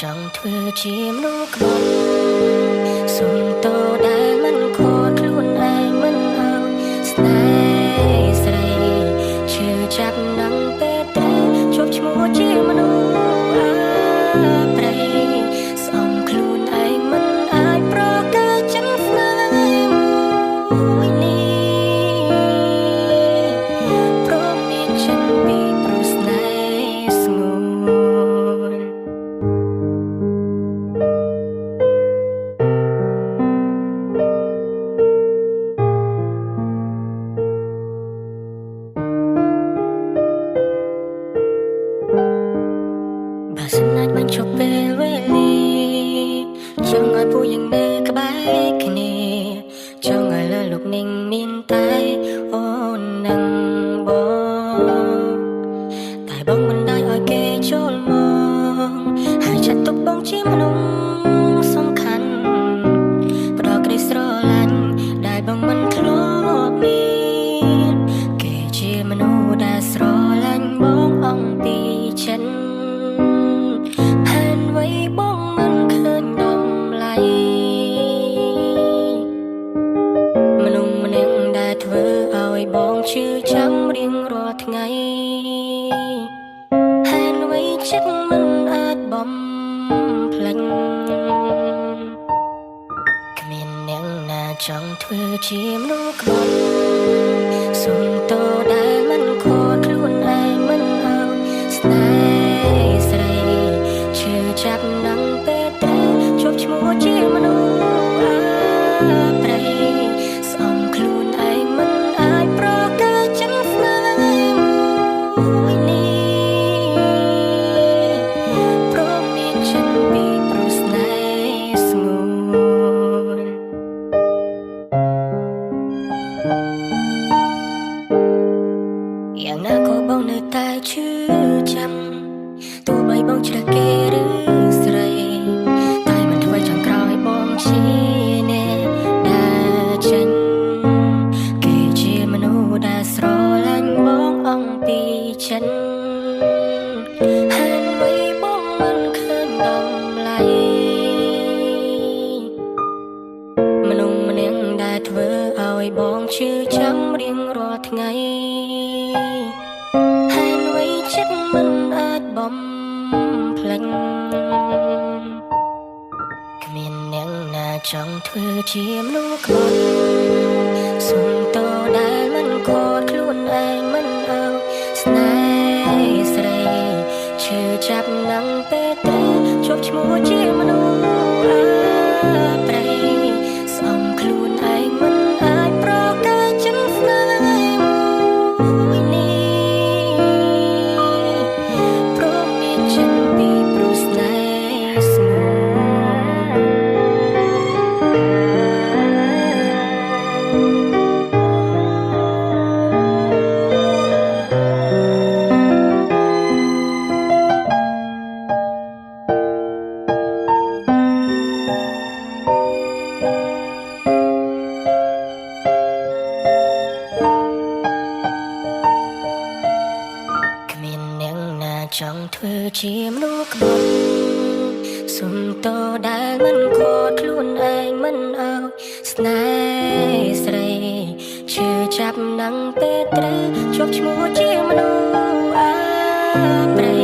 ចង់ធ្វើជាមនុស្សក្បត់សុំតដែលមិនខកខ្លួនឯងមិនឲ្យស្នេហ៍ស្រីឈឺចាប់នឹងពេលត្រូវជាប់ឈ្មោះជាមនុស្សអប្រៃស្អំខ្លួនឯងមិនអាចប្រកាសចិនស្នេហ៍មួយនេះព្រមមានចិនពីព្រោះស្នេហ៍ស្ងួន បើសិនអាចបញ្ឈប់ពេលវេលាចង់ឲ្យពួកយើងនៅក្បែរគ្នាចង់ឲ្យលើលោកនេះមានតែអូននិងបងតែបងមិនได้ឲ្យគេចូលមកហើយចាត់ទុកបងជាមនុស្សសំខាន់ផ្ដល់ក្តីស្រឡាញ់ដែលបងមិនធ្លាប់មានគេជាមនុស្សដែលស្រឡាញ់បងអង្គពីចិន ហានໄວបងមិនឃើញតម្លៃមនុស្សម្នាក់ដែលធ្វើឲ្យបងឈឺចាំរៀងរាល់ថ្ងៃហានໄວចិត្តមិនអាចបំភ្លេចគ្មានអ្នកណាចង់ធ្វើជាមនុស្សក្បត់សុំតដែលមិនខកខ្លួនឯងមិនឲ្យស្នេហ៍ស្រីឈឺចាប់នឹងពេលត្រូវជាប់ឈ្មោះជាមនុស្សអប្រៃស្អំខ្លួនឯងមិនអាចប្រកាសចិនស្នេហ៍មួយនេះព្រមមានចិនពីព្រោះស្នេហ៍ស្ងួន យ៉ាងណាក៏បងនៅតែឈឺចាំទោះបីបងជ្រើសគេឬស្រីតែមិនធ្វើចង់ក្រោយបងជាអ្នកដែលចេញគេជាមនុស្សដែលស្រឡាញ់បងអង្គពីចិនហានໄວបងមិនឃើញតម្លៃមនុស្សម្នាក់ដែលធ្វើឲ្យបងឈឺចាំរៀងរាល់ថ្ងៃ ហានໄວចិត្តមិនអាចបំភ្លេចគ្មានអ្នកណាចង់ធ្វើជាមនុស្សក្បត់សុំតដែលមិនខកខ្លួនឯងមិនឲ្យស្នេហ៍ស្រីឈឺចាប់នឹងពេលត្រូវជាប់ឈ្មោះជាមនុស្សអប្រៃស្អំខ្លួនឯងមិនអាចប្រកាសចិនស្នេហ៍មួយនេះព្រមមានចិនពីព្រោះស្នេហ៍ស្ងួន គ្មានអ្នកណាចង់ធ្វើជាមនុស្សក្បត់សុំតដែលមិនខកខ្លួនឯងមិនឲ្យស្នេហ៍ស្រីឈឺចាប់នឹងពេលត្រូវជាប់ឈ្មោះជាមនុស្សអប្រៃ